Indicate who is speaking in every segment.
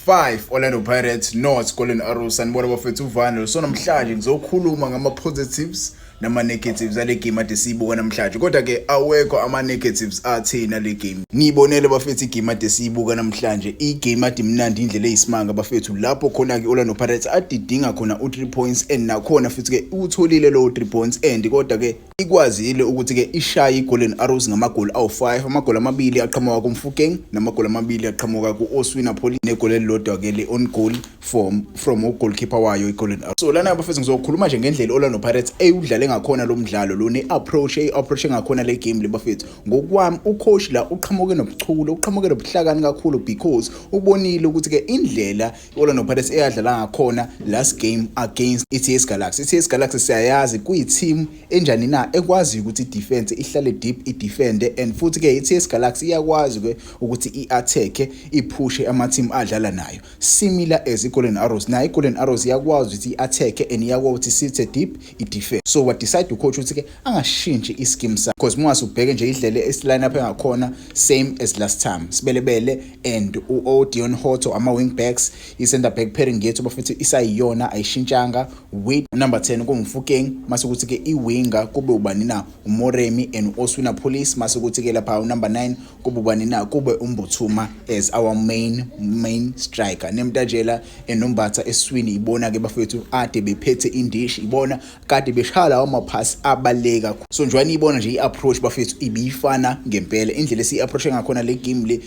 Speaker 1: 5 Orlando Pirates 0 Golden Arrows. Sanibona bafethu, uvano. So namhlanje ngizokhuluma ngama positives nama negatives ale game ade siyibuka namhlanje, kodwa ke awekho ama negatives athena le game. Niyibonele bafethu igame ade siyibuka namhlanje, igame ade imnandi indlela eyisimanga bafethu, lapho khona ke Orlando Pirates adidinga khona u3 points and nakhona futhi ke utholile lo 3 points, and kodwa ke ikwazile ukuthi ke ishaye iGolden Arrows ngamagoli awu5, amagoli amabili aqhamuka kuMofokeng namagoli amabili aqhamuka ku-Oswin Appollis, negoli elilodwa ke le-own goal from ugoalkeeper wayo iGolden Arrows. So lana bafethu ngizokhuluma nje ngendlela Orlando Pirates eyudlale ngakhona lo mdlalo lo, ne-approach eyi-approach engakhona le game le bafethu. Ngokwami ucoach la uqhamuke nobuchule, uqhamuke nobuhlakani kakhulu, because ubonile ukuthi ke indlela i-Orlando Pirates eyadlala ngakhona last game against i-TS Galaxy. I-TS Galaxy siyayazi kuyi-team enjani na, ekwaziyo ukuthi i-defense ihlale deep, i-defende, and futhi ke i-TS Galaxy iyakwazi ke ukuthi i-attack, iphushe ama-team adlala nayo, similar as i-Golden Arrows. Nayo i-Golden Arrows iyakwazi ukuthi i-attack and iyakwazi ukuthi sithe deep, i-defend. So wa decide ucoach ukuthi ke angashintshi i-scheme sakhe, because mungase ubheke nje indlela esi-line up engakhona, same as last time, Sebelebele and u-Deon Hotto ama wing backs. I-center back pairing yethu bafethu isayiyona, ayishintshanga, with number 10 kuMofokeng, mase kuthi ke i-winger kube ubani na? uMoremi and Oswin Appollis. Mase kuthi ke lapha unumber 9 kube ubani na? Kube uMbuthuma as our main striker, Nemtajela enoMbatha eswini. Ibona ke bafethu ade bephethe indishi, ibona kade beshaya lawo maphasi abaleka. So njengoba niyibona nje i-approach bafethu ibiyifana ngempela, indlela esiyi-approach ngakhona le game le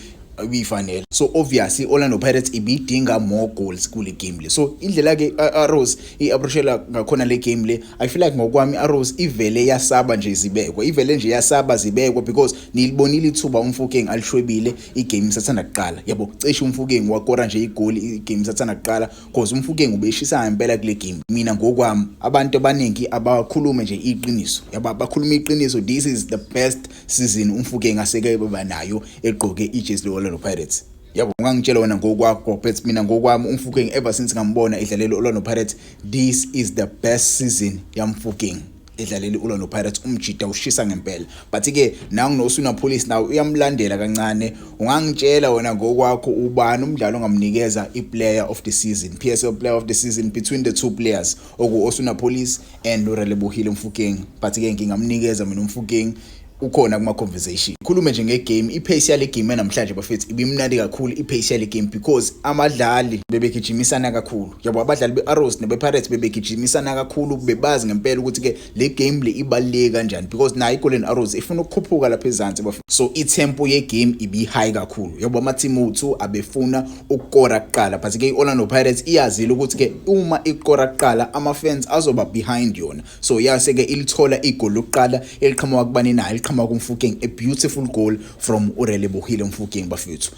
Speaker 1: ibiyifanele. So obviously Orlando Pirates ibidinga more goals kule game le. So indlela ke Arrows i-approachela ngakhona le game le, I feel like ngokwami Arrows ivele yasaba nje zibekwa, ivele nje yasaba zibekwa, because nilibonile ithuba uMofokeng alishwebile igame isathanda kuqala, yabo. Cishe uMofokeng wakora nje igoli igame isathanda kuqala, because uMofokeng ubeshisa ngempela kule game. Mina ngokwami, abantu abaningi abakhulume nje iqiniso, yabo, bakhuluma iqiniso, this is the best season uMofokeng aseke beba nayo egqoke ijezi le-Orlando Pirates, yabo. Ungangitshela wena ngokwakho, but mina ngokwami uMofokeng, ever since ngambona edlalela Orlando Pirates, this is the best season yaMofokeng edlalela i-Orlando Pirates. Umjida ushisa ngempela, but ke nangu no-Oswin Appollis nawe uyamlandela kancane. Ungangitshela wena ngokwakho, ubani umdlalo ongamnikeza i-player of the season, PSL player of the season, between the two players oku-Oswin Appollis and uRelebohile Mofokeng? But ke ngingamnikeza mina uMofokeng, ukhona kuma conversation. Khulume nje ngegame, ipace yale game namhlanje bafethu ibimnandi kakhulu, ipace yale game, because amadlali bebegijimisana kakhulu, yabo. Abadlali beArrows nebePirates bebegijimisana kakhulu, bebazi ngempela ukuthi ke le game le ibaluleke kanjani, because nayo iGolden Arrows ifuna ukukhuphuka lapha ezansi bafethu. So itempo ye game ibi high kakhulu, yabo. Ama team u2 abefuna ukukora kuqala, but ke iOrlando Pirates iyazile ukuthi ke uma ikora kuqala ama fans azoba behind yona. So yase ke ilithola igoli lokuqala eliqhamuka kubani nayo? Eliqhamuka kuMofokeng, a beautiful goal from uRelebohile Mofokeng bafethu,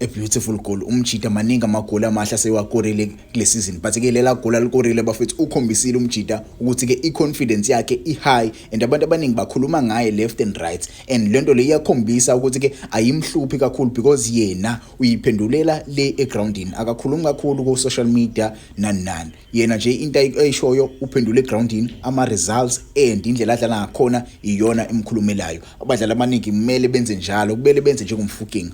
Speaker 1: a beautiful goal. Umjida maningi amagoli amahle asewakorile kule season, but ke lela goal alikorile bafethu, ukhombisile umjida ukuthi ke i-confidence yakhe i-high, and abantu abaningi bakhuluma ngaye left and right, and lento le iyakhombisa ukuthi ke ayimhluphi kakhulu, because yena uyiphendulela le egroundini, akakhulumi kakhulu ku social media nani nani. Yena nje into ayishoyo uphendula egroundini, ama results and indlela adlala ngakhona iyona emkhulumelayo. Abadlali abaningi kumele benze njalo, kumele benze njengoMofokeng,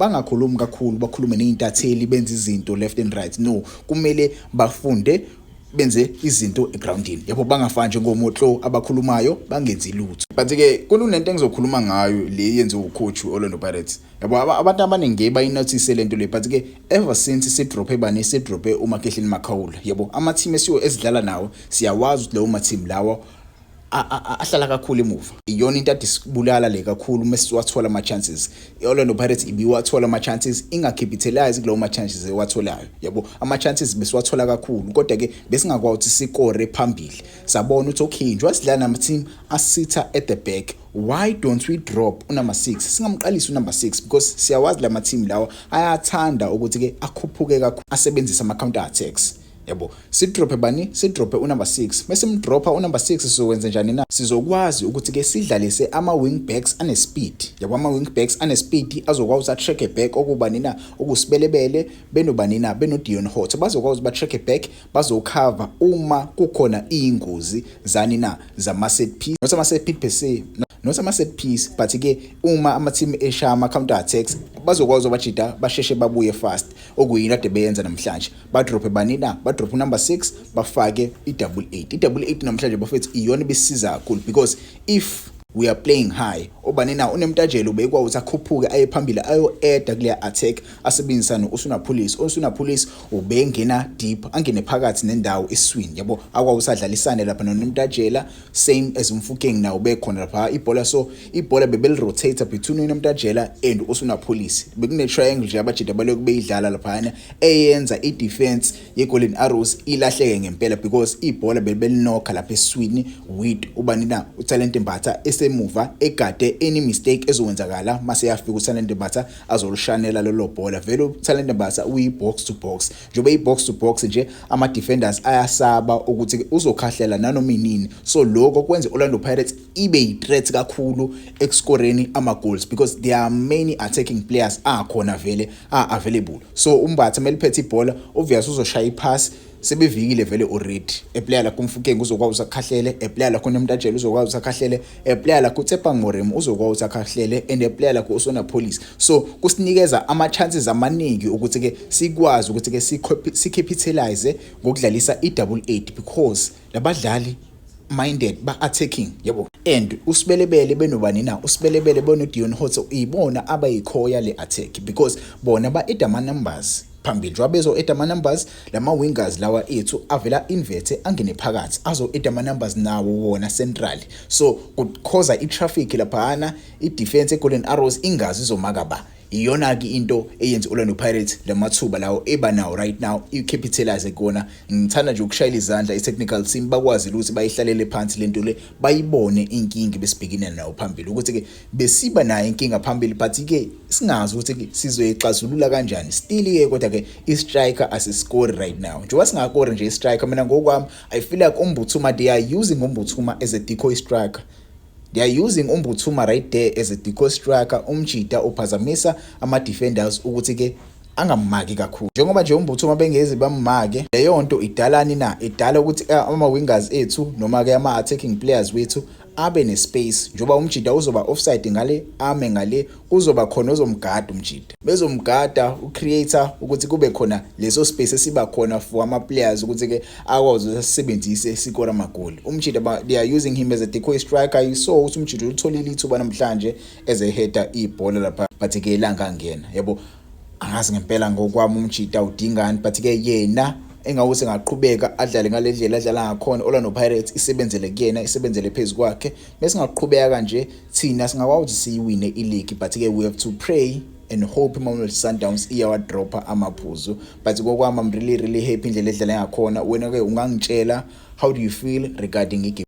Speaker 1: bangakhulumi kakhulu, bakhulume nezintatheli, benze izinto left and right. No, kumele bafunde benze izinto egroundini, yabo, bangafani njengoMotlo abakhulumayo bangenzi lutho. But ke kunento engizokhuluma ngayo le yenziwe ucoach Orlando Pirates, yabo. Abantu abaningi bayinotice lento le, but ke ever since sidrophe bani, sidrophe uMakhehleni Makhaula, yabo, ama team esiyo esidlala nawo, siyawazi ukuthi lawo ma team lawo ahlala kakhulu emuva. Iyona into ade sibulala le kakhulu uma siwathola ama chances. I-Orlando Pirates ibiwathola ama chances, ingacapitalize kulawo ma chances ewatholayo, yabo. Ama chances besiwathola kakhulu, kodwa ke besingakwazi ukuthi sikore phambili. Sabona ukuthi okay, njengoba sidlala nama team asitha at the back, why don't we drop unumber 6? Singamqalisi unumber 6, because siyawazi lama team lawa ayathanda ukuthi ke akhuphuke kakhulu, asebenzise ama counter attacks, yabo. Sidrophe bani? Sidrophe unumber 6. Bese simdropha unumber 6, sizokwenza njani na? Sizokwazi ukuthi ke sidlalise ama wing backs ane speed, yabo. Ama wing backs ane speed azokwazi ukuthi atrack back, okubani na? OkuSebelebele benobani na? Beno Deon Hotto. Bazokwazi ba track back, bazocover uma kukhona ingozi zani na? Zama set piece, not ama set piece per se. Not ama set piece, but ke uma ama team eshaya ama counter attacks, bazokwazi abajita basheshe babuye fast, okuyini kade beyenza namhlanje. Badrophe bani na? Badrophe number 6, bafake i-double 8. I-double 8 namhlanje, bafethu, iyona ibisiza kakhulu, because if we are playing high, obani na? UNemtajela ubekwa ukuthi akhuphuke aye phambili, ayo-adda kuleya attack, asebenzisane no-Oswin Appollis. Oswin Appollis ubengena deep, angene phakathi nendawo eswini, yabo, akwazi ukuthi adlalisane lapha noNemtajela, same as uMofokeng nawo bekhona lapha ibhola. So ibhola bebeli-rotate between uNemtajela and Oswin Appollis. Bekune triangle nje abajida balokhu beyidlala laphana, eyenza i-defense ye-Golden Arrows ilahleke ngempela, because ibhola bebelinokha lapha eswini with ubani na? uTalent Mbatha esemuva egade any mistake ezokwenzakala. Mase yafika uTalent Mbatha, azolishanela lelo bhola. Vele uTalent Mbatha uyi-box to box. Njengoba i-box to box nje, ama-defenders ayasaba ukuthi uzokhahlela nanoma inini. So lokho kwenza Orlando Pirates ibe yi-threat kakhulu ekuscoreni ama-goals, because there are many attacking players akhona vele a-available. So uMbatha meliphethe ibhola, obvious uzoshaya ipass, sebevikile vele already. A player like uMofokeng uzokwazi ukuthi akhahlele, a player like uNemtajela uzokwazi ukuthi akhahlele, a player like uTshepang Moremi uzokwazi ukuthi akhahlele, and a player like uOswin Appollis. So kusinikeza ama chances amaningi ukuthi ke sikwazi ukuthi ke sicapitalize ngokudlalisa i-double 8, because labadlali minded ba-attacking, yabo. And uSebelebele benobani na? uSebelebele beno-Deon Hotto, ibona abayikhoya le attack, because bona ba-add ama-numbers phambili. Njengoba bezo-add ama-numbers, lama-wingers lawa ethu avela inverte, angene phakathi, azo-add ama-numbers nawo wona centrally. So kukhoza i-traffic laphana, i-defense e-Golden Arrows ingazi izomaka ba. Iyona-ke into eyenza i-Orlando Pirates lamathuba lawo eba nawo right now i-capitalize kona. Ngithanda nje ukushayela izandla i-technical team, bakwazi ukuthi bayihlalele phansi lento le, bayibone inkinga besibhekene nayo phambili, ukuthi-ke besiba nayo inkinga phambili, but-ke singazi ukuthi-ke sizoyixazulula kanjani still-ke. Kodwa-ke i-striker asiscore right now. Njengoba singakori nje i-striker, mina ngokwami I feel like uMbuthuma, they are using uMbuthuma as a decoy striker. They are using uMbuthuma right there as a decoy striker. Umjida uphazamisa ama-defenders ukuthi-ke angammaki kakhulu, njengoba nje uMbuthuma bengeze bammake. Leyo nto idalani na? Idala ukuthi ama-wingers ethu noma-ke ama-attacking players wethu abe ne-space, njengoba umjida uzoba offside ngale, ame ngale, kuzoba khona ozomgada umjida, bezomgada ucreator ukuthi kube khona leso space esiba khona for ama-players ukuthi-ke akwazi ukuthi asisebenzise sikora amagoli. Umjida, they are using him as a decoy striker. You saw ukuthi umjida ulitholile ithuba namhlanje as a header ibhola lapha, but-ke ilanga ngena, yabo. Angazi ngempela ngokwami umjida udingani, but-ke yena engawuthi engaqhubeka adlale ngale ndlela adlala ngakhona, Orlando Pirates isebenzele kuyena, isebenzele phezu kwakhe. Bese singaqhubeka kanje, thina singakwazi ukuthi siyiwine i-league, but-ke we have to pray and hope iMamelodi Sundowns iyawadropha amaphuzu. But kokwami, I'm really really happy indlela edlala ngakhona. Wena-ke ungangitshela, how do you feel regarding igame?